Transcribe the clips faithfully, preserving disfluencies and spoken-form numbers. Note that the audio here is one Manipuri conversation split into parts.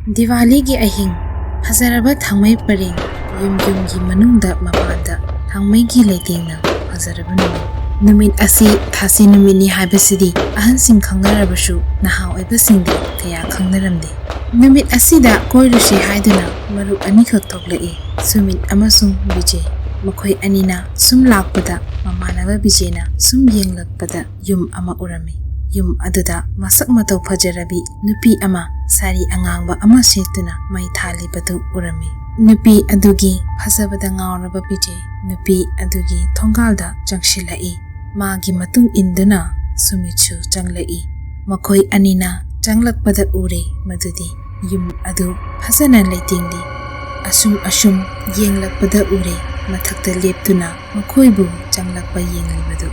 ꯗꯤꯋꯥꯂꯤꯒꯤ ꯑꯍꯤꯡ꯫ ꯐꯖꯔꯕ ꯊꯥꯡꯃꯩ ꯄꯔꯦꯡ꯫ ꯌꯨꯝ ꯌꯨꯝꯒꯤ ꯃꯅꯨꯡꯗ ꯃꯄꯥꯟꯗ ꯊꯥꯡꯃꯩꯒꯤ ꯂꯩꯇꯦꯡꯅ ꯐꯖꯔꯕ ꯅꯨꯃꯤꯠ꯫ ꯅꯨꯃꯤꯠ ꯑꯁꯤ ꯊꯥꯁꯤ ꯅꯨꯃꯤꯠꯅꯤ ꯍꯥꯏꯕꯁꯤꯗꯤ ꯑꯍꯟꯁꯤꯡ ꯈꯪꯅꯔꯕꯁꯨ ꯅꯍꯥ ꯑꯣꯏꯕꯁꯤꯡꯗꯤ ꯀꯌꯥ ꯈꯪꯅꯔꯝꯗꯦ꯫ ꯅꯨꯃꯤꯠ ꯑꯁꯤꯗ ꯀꯣꯏꯔꯨꯁꯤ ꯍꯥꯏꯗꯨꯅ ꯃꯔꯨꯞ ꯑꯅꯤꯈꯛ ꯊꯣꯛꯂꯛꯏ, ꯁꯨꯃꯤꯠ ꯑꯃꯁꯨꯡ ꯕꯤꯖꯦ꯫ ꯃꯈꯣꯏ ꯑꯅꯤꯅ ꯁꯨꯝ ꯂꯥꯛꯄꯗ ꯃꯃꯥꯟꯅꯕ ꯕꯤꯖꯦꯅ ꯁꯨꯝ ꯌꯦꯡꯂꯛꯄꯗ ꯌꯨꯝ ꯑꯃ ꯎꯔꯝꯃꯤ꯫ ꯌꯨꯝ ꯑꯗꯨꯗ ꯃꯁꯛ ꯃꯇꯧ ꯐꯖꯔꯕꯤ ꯅꯨꯄꯤ ꯑꯃ ꯁꯥꯔꯤ ꯑꯉꯥꯡꯕ ꯑꯃ ꯁꯦꯠꯇꯨꯅ ꯃꯩ ꯊꯥꯜꯂꯤꯕꯗꯨ ꯎꯔꯝꯃꯤ꯫ ꯅꯨꯄꯤ ꯑꯗꯨꯒꯤ ꯐꯖꯕꯗ ꯉꯥꯎꯔꯕ ꯕꯤꯖꯦ ꯅꯨꯄꯤ ꯑꯗꯨꯒꯤ ꯊꯣꯡꯒꯥꯜꯗ ꯆꯪꯁꯤꯜꯂꯛꯏ꯫ ꯃꯥꯒꯤ ꯃꯇꯨꯡ ꯏꯟꯗꯨꯅ ꯁꯨꯃꯤꯠꯁꯨ ꯆꯪꯂꯛꯏ꯫ ꯃꯈꯣꯏ ꯑꯅꯤꯅ ꯆꯪꯂꯛꯄꯗ ꯎꯔꯦ ꯃꯗꯨꯗꯤ ꯌꯨꯝ ꯑꯗꯨ ꯐꯖꯅ ꯂꯩꯇꯦꯡꯂꯤ꯫ ꯑꯁꯨꯝ ꯑꯁꯨꯝ ꯌꯦꯡꯂꯛꯄꯗ ꯎꯔꯦ ꯃꯊꯛꯇ ꯂꯦꯞꯇꯨꯅ ꯃꯈꯣꯏꯕꯨ ꯆꯪꯂꯛꯄ ꯌꯦꯡꯂꯤꯕꯗꯨ꯫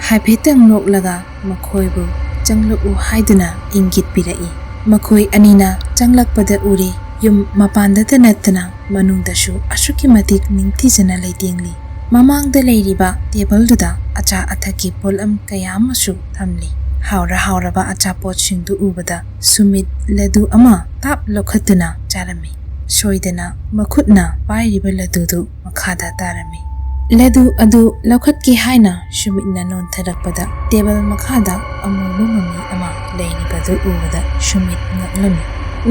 ꯍꯥꯏꯐꯦꯠꯇꯪ ꯅꯣꯛꯂꯒ ꯃꯈꯣꯏꯕꯨ ꯆꯪꯂꯛꯎ ꯍꯥꯏꯗꯨꯅ ꯏꯪꯒꯤꯠ ꯄꯤꯔꯛꯏ꯫ ꯃꯈꯣꯏ ꯑꯅꯤꯅ ꯆꯪꯂꯛꯄꯗ ꯎꯔꯦ ꯌꯨꯝ ꯃꯄꯥꯟꯗꯇ ꯅꯠꯇꯅ ꯃꯅꯨꯡꯗꯁꯨ ꯑꯁꯨꯛꯀꯤ ꯃꯇꯤꯛ ꯅꯤꯡꯊꯤꯖꯅ ꯂꯩꯇꯦꯡꯂꯤ꯫ ꯃꯃꯥꯡꯗ ꯂꯩꯔꯤꯕ ꯇꯦꯕꯜꯗꯨꯗ ꯑꯆꯥ ꯑꯊꯛꯀꯤ ꯄꯣꯠꯂꯝ ꯀꯌꯥ ꯑꯃꯁꯨ ꯊꯝꯂꯤ꯫ ꯍꯥꯎꯔ ꯍꯥꯎꯔꯕ ꯑꯆꯥꯄꯣꯠꯁꯤꯡꯗꯨ ꯎꯕꯗ ꯁꯨꯃꯤꯠ ꯂꯗꯨ ꯑꯃ ꯇꯥꯞ ꯂꯧꯈꯠꯇꯨꯅ ꯆꯥꯔꯝꯃꯤ꯫ ꯁꯣꯏꯗꯅ ꯃꯈꯨꯠꯅ ꯄꯥꯏꯔꯤꯕ ꯂꯗꯨꯗꯨ ꯃꯈꯥꯗ ꯇꯥꯔꯝꯃꯤ꯫ ꯂꯗꯨ ꯑꯗꯨ ꯂꯧꯈꯠꯀꯦ ꯍꯥꯏꯅ ꯁꯨꯃꯤꯠꯅ ꯅꯣꯟꯊꯔꯛꯄꯗ ꯇꯦꯕꯜ ꯃꯈꯥꯗ ꯑꯃꯨꯕ ꯃꯃꯤ ꯑꯃ ꯂꯩꯔꯤꯕꯗꯨ ꯎꯕꯗ ꯁꯨꯃꯤꯠ ꯉꯛꯂꯝꯃꯤ꯫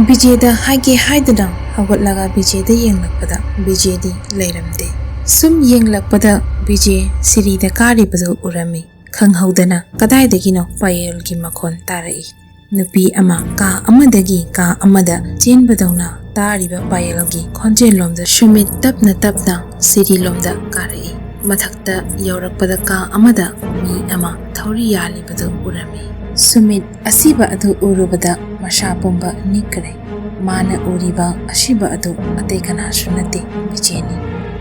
ꯕꯤꯖꯦꯗ ꯍꯥꯏꯒꯦ ꯍꯥꯏꯗꯨꯅ ꯍꯧꯒꯠꯂꯒ ꯕꯤꯖꯦꯗ ꯌꯦꯡꯂꯛꯄꯗ ꯕꯤꯖꯦꯗꯤ ꯂꯩꯔꯝꯗꯦ꯫ ꯁꯨꯝ ꯌꯦꯡꯂꯛꯄꯗ ꯕꯤꯖꯦ ꯁꯤꯔꯤꯗ ꯀꯥꯔꯤꯕꯗꯨ ꯎꯔꯝꯃꯤ꯫ ꯈꯪꯍꯧꯗꯅ ꯀꯗꯥꯏꯗꯒꯤꯅꯣ ꯄꯥꯌꯦꯜꯒꯤ ꯃꯈꯣꯟ ꯇꯥꯔꯛꯏ꯫ ꯅꯨꯄꯤ ꯑꯃ ꯀꯥ ꯑꯃꯗꯒꯤ ꯀꯥ ꯑꯃꯗ ꯆꯦꯟꯕꯗꯧꯅ ꯇꯥꯔꯤꯕ ꯄꯥꯌꯦꯜꯒꯤ ꯈꯣꯟꯖꯦꯜꯂꯣꯝꯗ ꯁꯨꯃꯤꯠ ꯇꯞꯅ ꯇꯞꯅ ꯁꯤꯔꯤꯂꯣꯝꯗ ꯀꯥꯔꯛꯏ꯫ ꯃꯊꯛꯇ ꯌꯧꯔꯛꯄꯗ ꯀꯥ ꯑꯃꯗ ꯃꯤ ꯑꯃ ꯊꯧꯔꯤ ꯌꯥꯜꯂꯤꯕꯗꯨ ꯎꯔꯝꯃꯤ꯫ ꯁꯨꯃꯤꯠ ꯑꯁꯤꯕ ꯑꯗꯨ ꯎꯔꯨꯕꯗ ꯃꯁꯥ ꯄꯨꯝꯕ ꯅꯤꯛꯈ꯭ꯔꯦ꯫ ꯃꯥꯅ ꯎꯔꯤꯕ ꯑꯁꯤꯕ ꯑꯗꯨ ꯑꯇꯩ ꯀꯅꯥꯁꯨ ꯅꯠꯇꯦ, ꯕꯤꯖꯦꯅꯤ꯫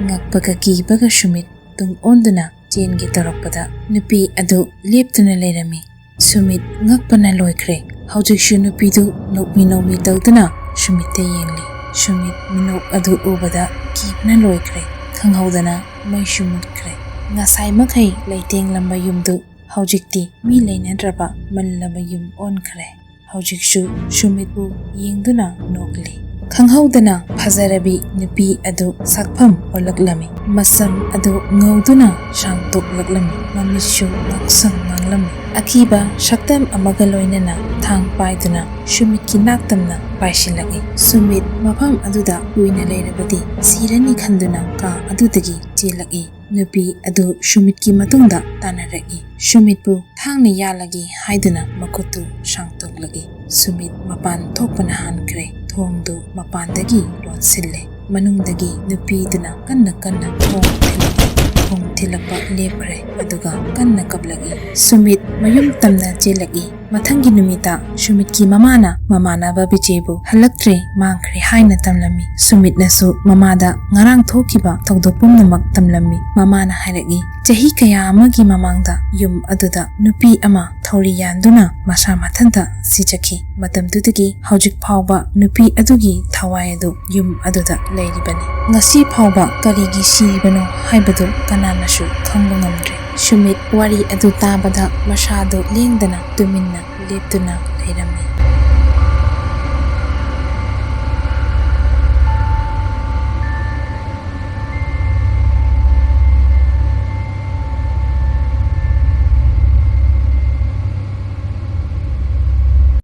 ꯉꯛꯄꯒ ꯀꯤꯕꯒ ꯁꯨꯃꯤꯠ ꯇꯨꯡ ꯑꯣꯟꯗꯨꯅ ꯆꯦꯟꯒꯦ ꯇꯧꯔꯛꯄꯗ ꯅꯨꯄꯤ ꯑꯗꯨ ꯂꯦꯞꯇꯨꯅ ꯂꯩꯔꯝꯃꯤ꯫ ꯁꯨꯃꯤꯠ ꯉꯛꯄꯅ ꯂꯣꯏꯈ꯭ꯔꯦ꯫ ꯍꯧꯖꯤꯛꯁꯨ ꯅꯨꯄꯤꯗꯨ ꯅꯣꯛꯃꯤ ꯅꯣꯛꯃꯤ ꯇꯧꯗꯨꯅ ꯁꯨꯃꯤꯠꯇ ꯌꯦꯡꯂꯤ꯫ ꯁꯨꯃꯤꯠ ꯃꯤꯅꯣꯛ ꯑꯗꯨ ꯎꯕꯗ ꯀꯤꯕꯅ ꯂꯣꯏꯈ꯭ꯔꯦ꯫ ꯈꯪꯍꯧꯗꯅ ꯃꯩꯁꯨ ꯃꯨꯠꯈ꯭ꯔꯦ꯫ ꯉꯁꯥꯏ ꯃꯈꯩ ꯂꯩꯇꯦꯡꯂꯝꯕ ꯌꯨꯝꯗꯨ ꯍꯧꯖꯤꯛꯇꯤ ꯃꯤ ꯂꯩꯅꯗ꯭ꯔꯕ ꯃꯜꯂꯕ ꯌꯨꯝ ꯑꯣꯟꯈ꯭ꯔꯦ꯫ ꯍꯧꯖꯤꯛꯁꯨ ꯁꯨꯃꯤꯠꯄꯨ ꯌꯦꯡꯗꯨꯅ ꯅꯣꯛꯂꯤ꯫ ꯈꯪꯍꯧꯗꯅ ꯐꯖꯔꯕꯤ ꯅꯨꯄꯤ ꯑꯗꯨ ꯁꯛꯐꯝ ꯑꯣꯜꯂꯛꯂꯝꯃꯤ꯫ ꯃꯁꯝ ꯑꯗꯨ ꯉꯧꯗꯨꯅ ꯁꯥꯡꯇꯣꯛꯂꯛꯂꯝꯃꯤ꯫ ꯃꯃꯤꯠꯁꯨ ꯉꯥꯡꯁꯪ ꯉꯥꯡꯂꯝꯃꯤ꯫ ꯑꯀꯤꯕ ꯁꯛꯇꯝ ꯑꯃꯒ ꯂꯣꯏꯅꯅ ꯊꯥꯡ ꯄꯥꯏꯗꯨꯅ ꯁꯨꯃꯤꯠꯀꯤ ꯅꯥꯛꯇꯝꯅ ꯄꯥꯏꯁꯤꯜꯂꯛꯏ꯫ ꯁꯨꯃꯤꯠ ꯃꯐꯝ ꯑꯗꯨꯗ ꯀꯨꯏꯅ ꯂꯩꯔꯕꯗꯤ ꯁꯤꯔꯅꯤ ꯈꯟꯗꯨꯅ ꯀꯥ ꯑꯗꯨꯗꯒꯤ ꯆꯦꯜꯂꯛꯏ꯫ ꯅꯨꯄꯤ ꯑꯗꯨ ꯁꯨꯃꯤꯠꯀꯤ ꯃꯇꯨꯡꯗ ꯇꯥꯟꯅꯔꯛꯏ꯫ ꯁꯨꯃꯤꯠꯄꯨ ꯊꯥꯡꯅ ꯌꯥꯜꯂꯒꯦ ꯍꯥꯏꯗꯨꯅ ꯃꯈꯨꯠꯇꯨ ꯁꯥꯡꯇꯣꯛꯂꯛꯏ꯫ ꯁꯨꯃꯤꯠ ꯃꯄꯥꯟ ꯊꯣꯛꯄꯅ ꯍꯥꯟꯈ꯭ꯔꯦ꯫ ꯊꯣꯡꯗꯨ ꯃꯄꯥꯟꯗꯒꯤ ꯂꯣꯟꯁꯤꯜꯂꯦ꯫ ꯃꯅꯨꯡꯗꯒꯤ ꯅꯨꯄꯤꯗꯨꯅ ꯀꯟꯅ ꯀꯟꯅ ꯊꯣꯡ ꯊꯤꯜꯂꯛꯏ꯫ ꯊꯣꯡ ꯊꯤꯜꯂꯛꯄ ꯂꯦꯞꯈ꯭ꯔꯦ, ꯑꯗꯨꯒ ꯀꯟꯅ ꯀꯞꯂꯛꯏ꯫ ꯁꯨꯃꯤꯠ ꯃꯌꯨꯝ ꯇꯝꯅ ꯆꯦꯜꯂꯛꯏ꯫ ꯃꯊꯪꯒꯤ ꯅꯨꯃꯤꯠꯇ ꯁꯨꯃꯤꯠꯀꯤ ꯃꯃꯥꯅ ꯃꯃꯥꯟꯅꯕ ꯕꯤꯖꯦꯕꯨ ꯍꯜꯂꯛꯇ꯭ꯔꯦ, ꯃꯥꯡꯈ꯭ꯔꯦ ꯍꯥꯏꯅ ꯇꯝꯂꯝꯃꯤ꯫ ꯁꯨꯃꯤꯠꯅꯁꯨ ꯃꯃꯥꯗ ꯉꯔꯥꯡ ꯊꯣꯛꯈꯤꯕ ꯊꯧꯗꯣꯛ ꯄꯨꯝꯅꯃꯛ ꯇꯝꯂꯝꯃꯤ꯫ ꯃꯃꯥꯅ ꯍꯥꯏꯔꯛꯏ, ꯆꯍꯤ ꯀꯌꯥ ꯑꯃꯒꯤ ꯃꯃꯥꯡꯗ ꯌꯨꯝ ꯑꯗꯨꯗ ꯅꯨꯄꯤ ꯑꯃ ꯊꯧꯔꯤ ꯌꯥꯟꯗꯨꯅ ꯃꯁꯥ ꯃꯊꯟꯇ ꯁꯤꯖꯈꯤ꯫ ꯃꯇꯝꯗꯨꯗꯒꯤ ꯍꯧꯖꯤꯛ ꯐꯥꯎꯕ ꯅꯨꯄꯤ ꯑꯗꯨꯒꯤ ꯊꯋꯥꯏ ꯑꯗꯨ ꯌꯨꯝ ꯑꯗꯨꯗ ꯂꯩꯔꯤꯕꯅꯤ꯫ ꯉꯁꯤ ꯐꯥꯎꯕ ꯀꯔꯤꯒꯤ ꯁꯤꯔꯤꯕꯅꯣ ꯍꯥꯏꯕꯗꯨ ꯀꯅꯥꯅꯁꯨ ꯈꯪꯕ ꯉꯝꯗ꯭ꯔꯦ꯫ ꯁꯨꯃꯤꯠ ꯋꯥꯔꯤ ꯑꯗꯨ ꯇꯥꯕꯗ ꯃꯁꯥꯗꯨ ꯂꯦꯡꯗꯅ ꯇꯨꯃꯤꯟꯅ ꯂꯦꯞꯇꯨꯅ ꯂꯩꯔꯝꯃꯤ꯫